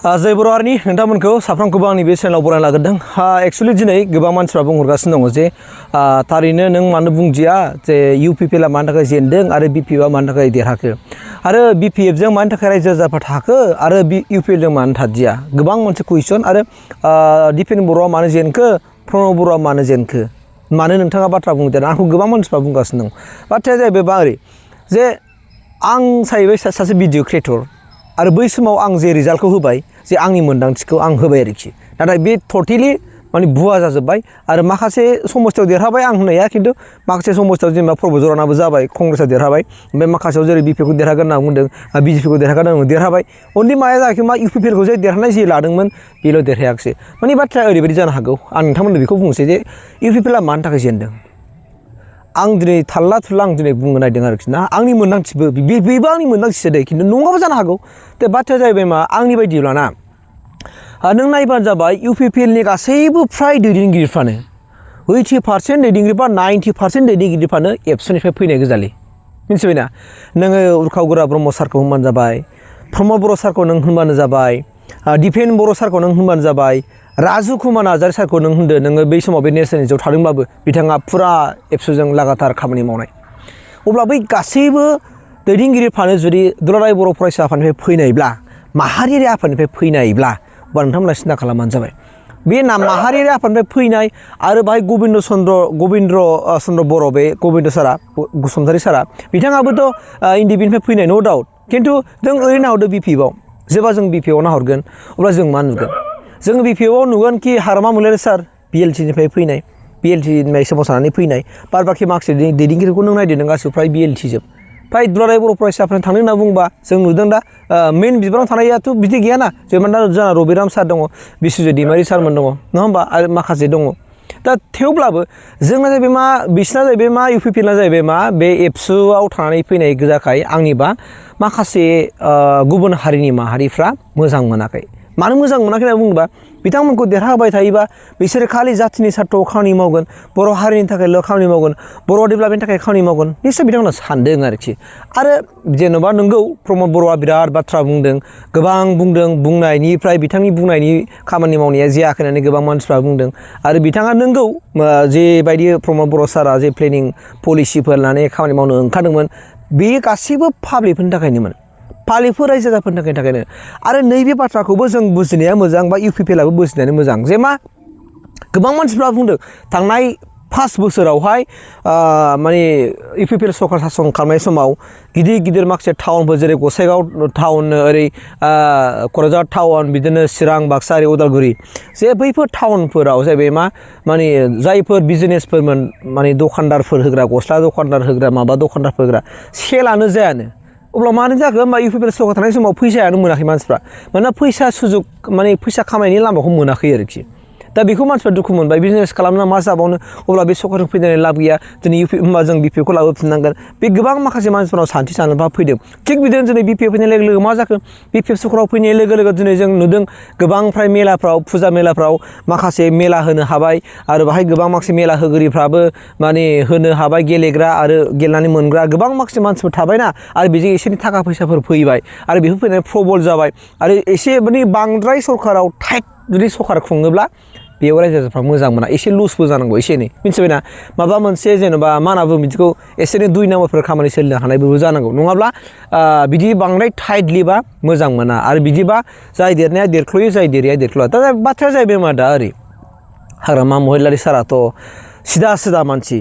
जय बर' हारिनि नोंथांमोनखौ साफ्रोमखौबो आंनि बे चेनेलाव बरायनो नागिरदों। एक्चुअली दिनै गोबां मानसिफ्रा बुंहरगासिनो दङ जे थारैनो नों मानो बुंदिया जे UPPL आ मानि थाखाय जेनदों आरो BPF आ मानि थाखाय देरहाखो आरो BPF जों मानि थाखाय रायजो राजाफ्रा थाखो आरो UPPL जों मानो थादिया गोबां मोनसे कुइसन आरो दिपेन बर'आ मानो जेनखो प्रनब बर'आ मानो जेनखो मानो नोंथाङा बाथ्रा बुंदों आंखौ गोबां मानसिफ्रा बुंगासिनो दं। बाथ्राया जाहैबाय ओरै जे आं जाहैबाय सासे भिडिअ क्रिएटर आरो बै समाव आं जे रिजाल्टखौ होबाय जे आंनि मोनदांथिखौ आं होबाय आरोखि नाथाय बे टटेलि माने भुवा जाजोब्बाय आरो माखासे समस्थियाव देरहाबाय आं होननाया खिन्थु माखासे समस्थियाव जेनेबा प्रबजरानाबो जाबाय कंग्रेसआ देरहाबाय ओमफ्राय माखासेयाव जेरै BPF खौ देरहागोन होनना बुंदों BJP खौ देरहागोन होनना देरहाबाय अनलि माया जायाखै मा UPPL खौ जे देरहानाय जे लादोंमोन बेल' देरहायाखिसै माने बाथ्राया ओरैबायदि जानो हागौ आं नोंथांमोननो बेखौ बुंसै जे UPPL आ मानि थाखाय जेनदों आं दिनै थाल्ला थुल्ला आं दिनै बुंनो नागिरदों आरोखि ना आंनि मोनदांथिबो बेबो आंनि मोनदांथिसो दे खिन्थु नङाबो जानो हागौ दा बाथ्राया जाहैबाय मा आंनि बायदिब्ला ना नों नायबानो जाबाय UPPL नि गासैबो फ्राय दैदेनगिरिफ्रानो 80% दैदेनगिरिफ्रा 90% दैदेनगिरिफ्रानो एबसुनिफ्राय फैनाय गोजालै मिथिबायना नोङो उरखाव गोरा ब्रह्म सारखौ होनबानो जाबाय प्रमद बर' सारखौ नों होनबानो जाबाय दिपेन बर' सारखौ नों होनबानो जाबाय राजु कुमार नार्जारि सारखौ नों होनदो नोङो बै समाव बे नेसनेल निउसआव थादोंब्लाबो बिथाङा फुरा एबसुजों लागातार खामानि मावनाय अब्ला बै गासैबो दैदेनगिरिफ्रानो जुदि दुलाराय बर' फरायसा आफादनिफ्राय फैनायब्ला माहारियारि आफादनिफ्राय फैनायब्ला अब्ला नोंथांमोना सिन्था खालामबानो जाबाय बे माहारियारि आफादनिफ्राय फैनाय आरो बाहाय गबिन्द चन्द्र बर' बे गबिन्द सारा बसुमतारी सारा बिथाङाबोथ' इन्डिपेन्डेन्टनिफ्राय फैनाय नो डाउट खिन्थु जों ओरैनो नाहरदो BPF आव जेब्ला जों BPF आव नाहरगोन अब्ला जों मा नुगोन जों BPF आव नुगोन कि हारमा मुलारि सार BLT निफ्राय फैनाय BLT निफ्राय सोमावसारनानै फैनाय बाद बाखि माखासे दैदेनगिरिखौ नों नायदो नों गासिबो फ्राय BLT जोब फ्राय दुलाराय बर' फरायसाफोरा थांनो होनना बुंबा जों नुदों दा मेइन बिबानाव थानायाथ' बिदि गैयाना जेनेबा दा जोंहा रबिराम सार दङ बिश्वजित दैमारि सारमोन दङ नङा होमबा आरो माखासे दङ दा थेवब्लाबो जोंना जाहैबाय मा बिसिना जाहैबाय मा UPPL आ जाहैबाय मा बे एबसुआव थानानै फैनाय गोजाखाय आंनिबा माखासे गुबुन हारिनि माहारिफ्रा मोजां मोनाखै मानो मोजां मोनाखै होनना बुङोबा बिथांमोनखौ देरहाबाय थायोबा बिसोरो खालि जाथिनि सार्थआव खामानि मावगोन बर' हारिनि थाखायल' खामानि मावगोन बर' डेभेलपमेन्टनि थाखाय खामानि मावगोन निश्चय बिथांमोना सानदों आरोखि आरो जेन'बा नोंगौ प्रमद बर'आ बिराद बाथ्रा बुंदों गोबां बुंदों बुंनायनिफ्राय बिथांनि बुंनायनि खामानि मावनाया जायाखै होननानै गोबां मानसिफ्रा बुंदों आरो बिथाङा नोंगौ जेबायदि प्रमद बर' सारा जे प्लेनिं पलिसिफोर लानानै खामानि मावनो ओंखारदोंमोन बे गासैबो पाब्लिकफोरनि थाखायनोमोन पाब्लिकफोर रायजो राजाफोरनि थाखायनो आरो नैबे बाथ्राखौबो जों बुजिनाया मोजां बा UPPL आबो बुजिनायानो मोजां जे मा गोबां मानसिफ्रा बुंदों थांनाय 5 बोसोरावहाय माने UPPL सरकार सासन खालामनाय समाव गिदिर गिदिर माखासे टाउनफोर जेरै गसाइगाव टाउन ओरै क'क्राझार टाउन बिदिनो चिरां बाक्सा ओरै उदालगुरि जे बैफोर टाउनफोराव जाहैबाय मा माने जायफोर बिजनेसफोरमोन माने दखानदारफोर होग्रा गस्ला दखानदार होग्रा माबा दखानदारफोर होग्रा सेलानो जायानो अब्ला मानो जाखो होमबा UPPL सरकार थानाय समाव फैसायानो मोनाखै मानसिफ्रा मानोना फैसा सुजुग माने फैसा खामायनायनि लामाखौ मोनाखै आरोखि दा बेखौ मानसिफ्रा दुखु मोनबाय बिजनेस खालामना मा जाबावनो अब्ला बे सरकारजों फैनानै लाब गैया दिनै होमबा जों BPF खौ लाबोफिननांगोन बे गोबां माखासे मानसिफोरनाव सान्थि सानबा फैदों थिग बिदिनो दिनै BPF फैनाय लोगो लोगो मा जाखो BPF सरकाराव फैनाय लोगो लोगो दिनै जों नुदों गोबां फ्राय मेलाफ्राव फुजा मेलाफ्राव माखासे मेला होनो हाबाय आरो बाहाय गोबां माखासे मेला होगिरिफ्राबो माने होनो हाबाय गेलेग्रा आरो गेलेनानै मोनग्रा गोबां माखासे मानसिफोर थाबायना आरो बेजों एसेनि थाखा फैसाफोर फैबाय आरो बेफोर फैनानै प्रबल जाबाय आरो एसे माने बांद्राय सरकाराव टाइट जुदि सरकार खुङोब्ला बेयाव रायजो राजाफ्रा मोजां मोना एसे लुजबो जानांगौ एसे एनै मिथिबायना माबा मोनसे जेनेबा मा होनना बुङो बिदिखौ एसे एनै 2 नाम्बारफोर खामानि सोलिनो हानायबो जानांगौ नङाब्ला बिदि बांद्राय टाइटलिबा मोजां मोना आरो बिदिबा जाय देरनाया देरख्ल'यो जाय देरैया देरख्ल'आ दा बाथ्राया जाहैबाय मा दा ओरै हाग्रामा महिलारि साराथ' सिदा मानसि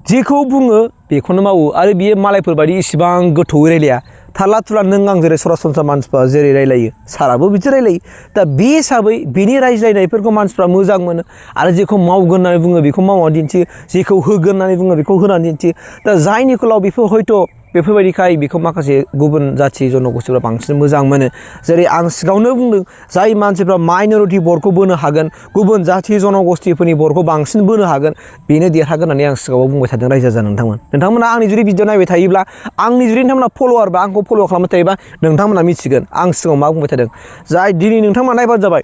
जेखौ बुङो बेखौनो मावो आरो बियो मालायफोर बायदि इसिबां गोथौयै रायलाया थाल्ला थुल्ला नों आं जेरै सरासनस्रा मानसिफ्रा जेरै रायलायो साराबो बिदि रायलायो दा बे हिसाबै बेनि रायज्लायनायफोरखौ मानसिफ्रा मोजां मोनो आरो जेखौ मावगोन होननानै बुङो बेखौ मावनानै दिन्थियो जेखौ होगोन होननानै बुङो बेखौ होनानै दिन्थियो दा जायनि कलाव बेफोर हयथ' बेफोरबायदिखाय बेखौ माखासे गुबुन जाथि जन'गोष्ठीफ्रा बांसिन मोजां मोनो जेरै आं सिगाङावनो बुंदों जाय मानसिफ्रा माइनरिटि भटखौ बोनो हागोन गुबुन जाथि जन'गोष्ठीफोरनि भटखौ बांसिन बोनो हागोन बेनो देरहागोन होननानै आं सिगाङाव बुंबाय थादों रायजो राजा नोंथांमोना आंनि जुदि भिडिअ नायबाय थायोब्ला आंनि जुदि नोंथांमोना फल'वारबा आंखौ फल' खालामबाय थायोबा नोंथांमोना मिथिगोन आं सिगाङाव मा बुंबाय थादों जाय दिनै नोंथांमोना नायबानो जाबाय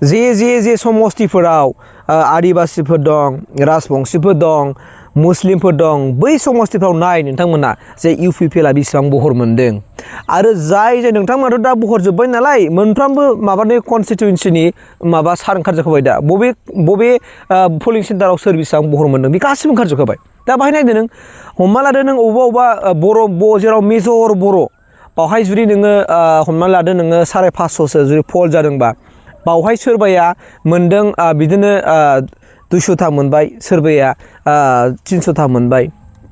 जे समस्तिफोराव आदिबासिफोर दं राजबंशिफोर दं मुस्लिमफोर दं बै समस्थिफ्राव नाय नोंथांमोना जे UPPL आ बेसेबां बहर मोनदों आरो जाय नोंथांमोनाथ' दा बहर जोब्बाय नालाय मोनफ्रोमबो माबानि कनस्टिट्युएन्सिनि माबा सार ओंखारजोबखाबाय दा बबे पलिं सेन्टाराव सोर बेसेबां बहर मोनदों बे गासिबो ओंखारजोबखाबाय दा बाहाय नायदो नों हमना लादो नों अबेबा बर' जेराव मेजर बर' बावहाय जुदि नोङो हमना लादो नोङो 550सो जुदि पल जादोंबा बावहाय सोरबाया मोनदों बिदिनो 200था मोनबाय सोरबाया 300था मोनबाय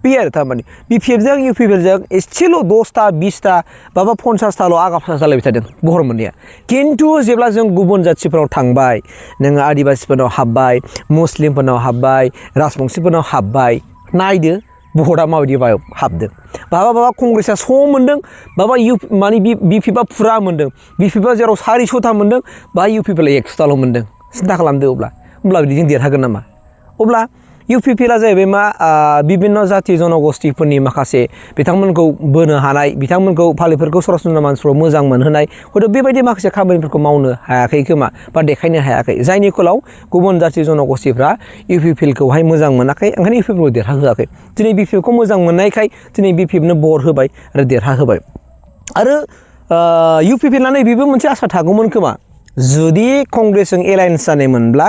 बे आरो थारमाने BPF जों UPPL जों एसेल' 10था 20था माबा 50थाल' आगा फासा जालायबाय थादों बहर मोननाया खिन्थु जेब्ला जों गुबुन जाथिफोराव थांबाय नोङो आदिबासिफोरनाव हाबबाय मुस्लिमफोरनाव हाबबाय राजबंसिफोरनाव हाबबाय नायदो बहरा माबायदि हाबदों बाबा कंग्रेसआ स' मोनदों बाबा माने BPF आ फुरा मोनदों BPF आ जेराव 400था मोनदों बा UPPL आ 100थाल' मोनदों सिन्था खालामदो अब्ला बिदिजों देरहागोन नामा अब्ला UPPL आ जाहैबाय मा बिभिन्न जाति जनगोष्ठीफोरनि माखासे बिथांमोनखौ बोनो हानाय बिथांमोनखौ फालिफोरखौ सरासनस्रा मानसिफोरखौ मोजां मोनहोनाय हयथ' बेबायदि माखासे खामानिफोरखौ मावनो हायाखै खोमा बा देखायनो हायाखै जायनि फलाव गुबुन जाति जनगोष्ठीफ्रा UPPL खौहाय मोजां मोनाखै ओंखायनो UPPL खौ देरहाहोआखै दिनै BPF खौ मोजां मोननायखाय दिनै BPF नो भट होबाय आरो देरहाहोबाय आरो UPPL आ नैबेबो मोनसे आसा थागौमोन खोमा जुदि कंग्रेसजों एलायन्स जानायमोनब्ला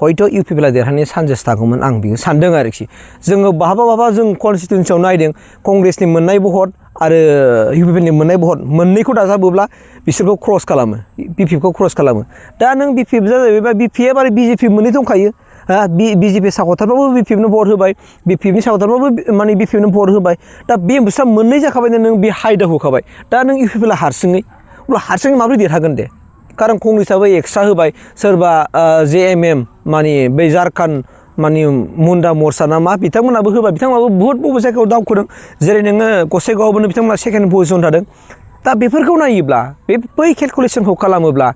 हयथ' UPPL आ देरहानायनि चान्सेस थागौमोन आं बेखौ सानदों आरोखि जोङो बहाबा जों कनस्टिट्युएन्सियाव नायदों कंग्रेसनि मोननाय भट आरो UPPL नि मोननाय भट मोननैखौ दाजाबोब्ला बिसोरखौ क्रस खालामो BPF खौ क्रस खालामो दा नों BPF जाहैबाय BPF आरो BJP मोननै दंखायो BJP साख'थारबाबो BPF नो भट होबाय BPF नि साख'थारबाबो माने BPF नो भट होबाय दा बे बुस्थुआ मोननै जाखाबाय नों बे हायदाव होखाबाय दा नों UPPL आ हारसिङै अब्ला हारसिङै माबोरै देरहागोन दे कारण कंग्रेसआबो एक्सट्रा होबाय सोरबा JMM माने बै झारखन्ड माने मुन्डा मोर्चा ना मा बिथांमोनाबो होबाय बिथांमोनाबो बहुत बबे जायगायाव दावखोदों जेरै नोङो गसाइगावआवबो बिथांमोना सेकेन्ड पजिसन थादों दा बेफोरखौ नायोब्ला बै केलकुलेसनखौ खालामोब्ला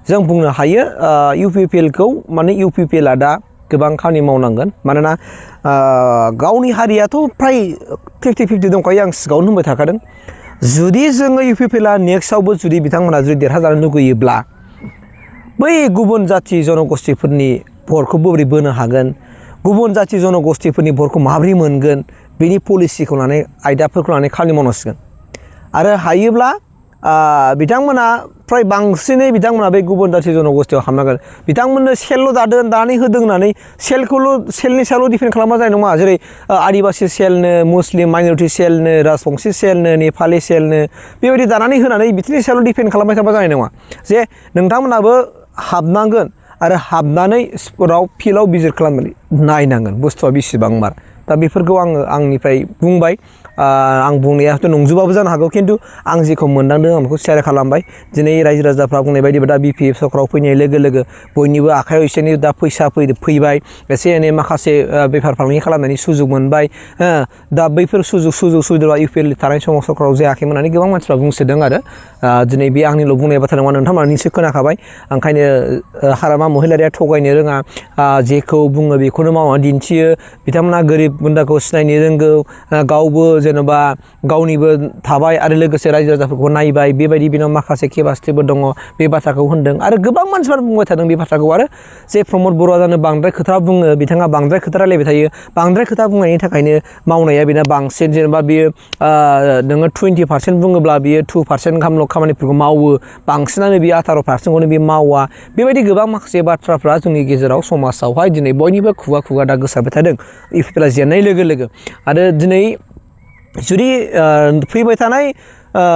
जों बुंनो हायो UPPL खौ माने UPPL आ दा गोबां खामानि मावनांगोन मानोना गावनि हारियाथ' फ्राय 50-50 दंखायो आं सिगाङावनो होनबाय थाखादों जुदि जोङो UPPL आ नेक्स्टआवबो जुदि बिथांमोना जुदि देरहाजानो लुगैयोब्ला बै गुबुन जाति जनगोष्ठीफोरनि भटखौ बोरै बोनो हागोन गुबुन जाति जनगोष्ठीफोरनि भटखौ माबोरै मोनगोन बेनि पलिसिखौ लानानै आयदाफोरखौ लानानै खामानि मावनांसिगोन आरो हायोब्ला बिथांमोना फ्राय बांसिनै बिथांमोना बे गुबुन जाति जनगोष्ठीयाव हाबनांगोन बिथांमोननो सेलल' दानानै होदों होननानै सेलनि सायावल' डिपेन्ड खालामबा जानाय नङा जेरै आदिबासि सेलनो मुस्लिम माइनरिटि सेलनो राजबंसि सेलनो नेपालि सेलनो बेबायदि दानानै होनानै बिथिंनि सायावल' डिपेन्ड खालामबाय थाबा जानाय नङा जे नोंथांमोनाबो हाबनांगोन आरो हाबनानै स्पटआव फिल्डआव भिजिट खालामनानै नायनांगोन बुस्थुआ बेसेबां मार दा बेफोरखौ आङो आंनिफ्राय बुंबाय आं बुंनायाथ' नंजोबाबो जानो हागौ खिन्थु आं जेखौ मोनदांदों आं बेखौ शेयार खालामबाय दिनै रायजो राजाफ्रा बुंनाय बायदिबा दा BPF सरकाराव फैनाय लोगो लोगो बयनिबो आखायाव एसे एनै दा फैसा फैबाय एसे एनै माखासे बेफार फालांगि खालामनायनि सुजुग मोनबाय दा बैफोर सुजुग सुबिदा UPPL थानाय समाव सरकाराव जायाखैमोन होननानै गोबां मानसिफ्रा बुंसोदों आरो दिनै बे आंनिल' बुंनाय बाथ्रा नङा नोंथांमोना निसय खोनाखाबाय ओंखायनो हारामा महिलारिया थगायनो रोङा जेखौ बुङो बेखौनो मावना दिन्थियो बिथांमोना गोरिब गुन्द्राखौ सिनायनो रोंगौ गावबो जेनेबा गावनिबो थाबाय आरो लोगोसे रायजो राजाफोरखौ नायबाय बेबायदि बेनाव माखासे केपासिटिबो दङ बे बाथ्राखौ होनदों आरो गोबां मानसिफोरा बुंबाय थादों बे बाथ्राखौ आरो जे प्रमद बर'आ जानो बांद्राय खोथा बुङो बिथाङा बांद्राय खोथा रायलायबाय थायो बांद्राय खोथा बुंनायनि थाखायनो मावनाया बेना बांसिन जेनेबा बियो नोङो 20% बुङोब्ला बियो 2% गाहामल' खामानिफोरखौ मावो बांसिनानो बियो 18%खौनो बियो मावा बेबायदि गोबां माखासे बाथ्राफ्रा जोंनि गेजेराव समाजावहाय दिनै बयनिबो खुगा दा गोसारबाय थादों UPPL आ जेननाय लोगो लोगो आरो दिनै जुदि फैबाय थानाय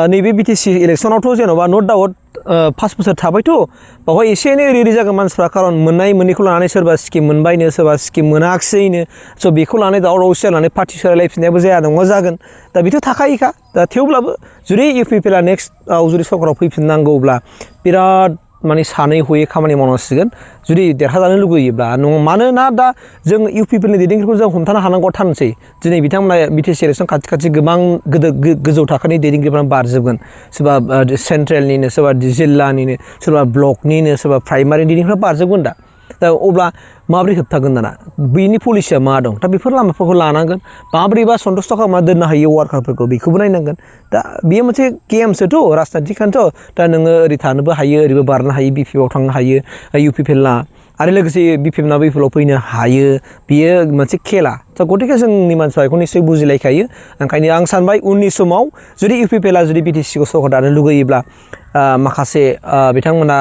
नैबे BTC इलेक्सनावथ' जेन'बा नो डाउट 5 बोसोर थाबायथ' बावहाय एसे एनै ओरै जागोन मानसिफ्रा खारन मोननाय मोननैखौ लानानै सोरबा स्किम मोनबायनो सोरबा स्किम मोनाखिसैनो स' बेखौ लानानै दावराव जानानै पार्टि सोलायलायफिननायाबो जाया नङा जागोन दा बेथ' थाखायोखा दा थेवब्लाबो जुदि UPPL आ नेक्स्टआव जुदि सरकाराव फैफिननांगौब्ला बिराद माने सानै हयै खामानि मावनांसिगोन जुदि देरहाजानो लुगैयोब्ला मानोना दा जों UPPL नि दैदेनगिरिखौ जों हमथानो हानांगौ थानसै दिनै बिथांमोना BTC इलेक्सन खाथि गोबां गोजौ थाखोनि दैदेनगिरिफ्रा बारजोबगोन सोरबा सेन्ट्रेलनिनो सोरबा जिल्लानिनो सोरबा ब्लकनिनो सोरबा प्राइमारि दैदेनगिरिफ्रा बारजोबगोन दा अब्ला माबोरै होबथागोन दाना बेनि पलिसिया मा दं दा बेफोर लामाफोरखौ लानांगोन माबोरैबा सन्तुष्ट खालामना दोननो हायो वार्कारफोरखौ बेखौबो नायनांगोन दा बेयो मोनसे गेमसोथ' राजनितिखानोथ' दा नोङो ओरै थानोबो हायो ओरैबो बारनो हायो BPF आव थांनो हायो UPPL आ आरो लोगोसे BPF ना BPL फैनो हायो बियो मोनसे खेला थ' गतिके जोंनि मानसिफ्रा बेखौ निश्चय बुजिलायखायो ओंखायनो आं सानबाय उननि समाव जुदि UPPL जुदि BTC खौ सरकार दानो लुगैयोब्ला माखासे बिथांमोना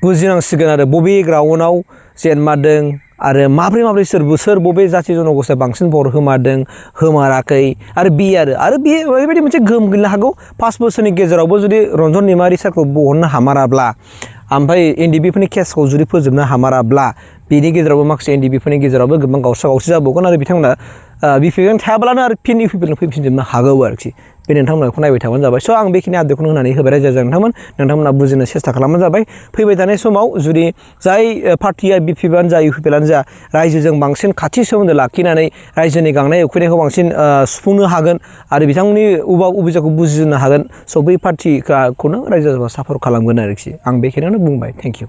बुजिनांसिगोन आरो बबे ग्राउन्डआव जेनमारदों आरो माब्रै सोर बबे जाथि जनगोष्ठीया बांसिन भट होमाराखै आरो बे ओरैबायदि मोनसे गोहोम गोलैनो हागौ 5 बोसोरनि गेजेरावबो जुदि रन्जन दैमारि सारखौ बहननो हामाराब्ला ओमफ्राय NDB फोरनि केसखौ जुदि फोजोबनो हामाराब्ला बेनि गेजेरावबो माखासे NDB फोरनि गेजेरावबो गोबां गावस्रा जाबावगोन आरो बिथांमोना BPF थायाब्लानो आरो फिन UPPL फैफिनजोबनो हागौ आरोखि बे नोंथांमोनखौ नायबाय थाबानो जाबाय स' आं बेखिनि आपडेटखौनो होनानै होबाय रायजो नोंथांमोना बुजिनो सेस्था खालामबानो जाबाय फैबाय थानाय समाव जुदि जाय पार्टिया BPF आनो जा UPPL आनो जा रायजोजों बांसिन खाथि सोमोन्दो लाखिनानै रायजोनि गांनाय उखैनायखौ बांसिन सुफुंनो हागोन आरो बिथांमोननि उबिजाखौ बुजिनो हागोन स' बै पार्टिखौनो रायजोआ सापर्ट खालामगोन आरोखि आं बेखिनियावनो बुंबाय थेंक इउ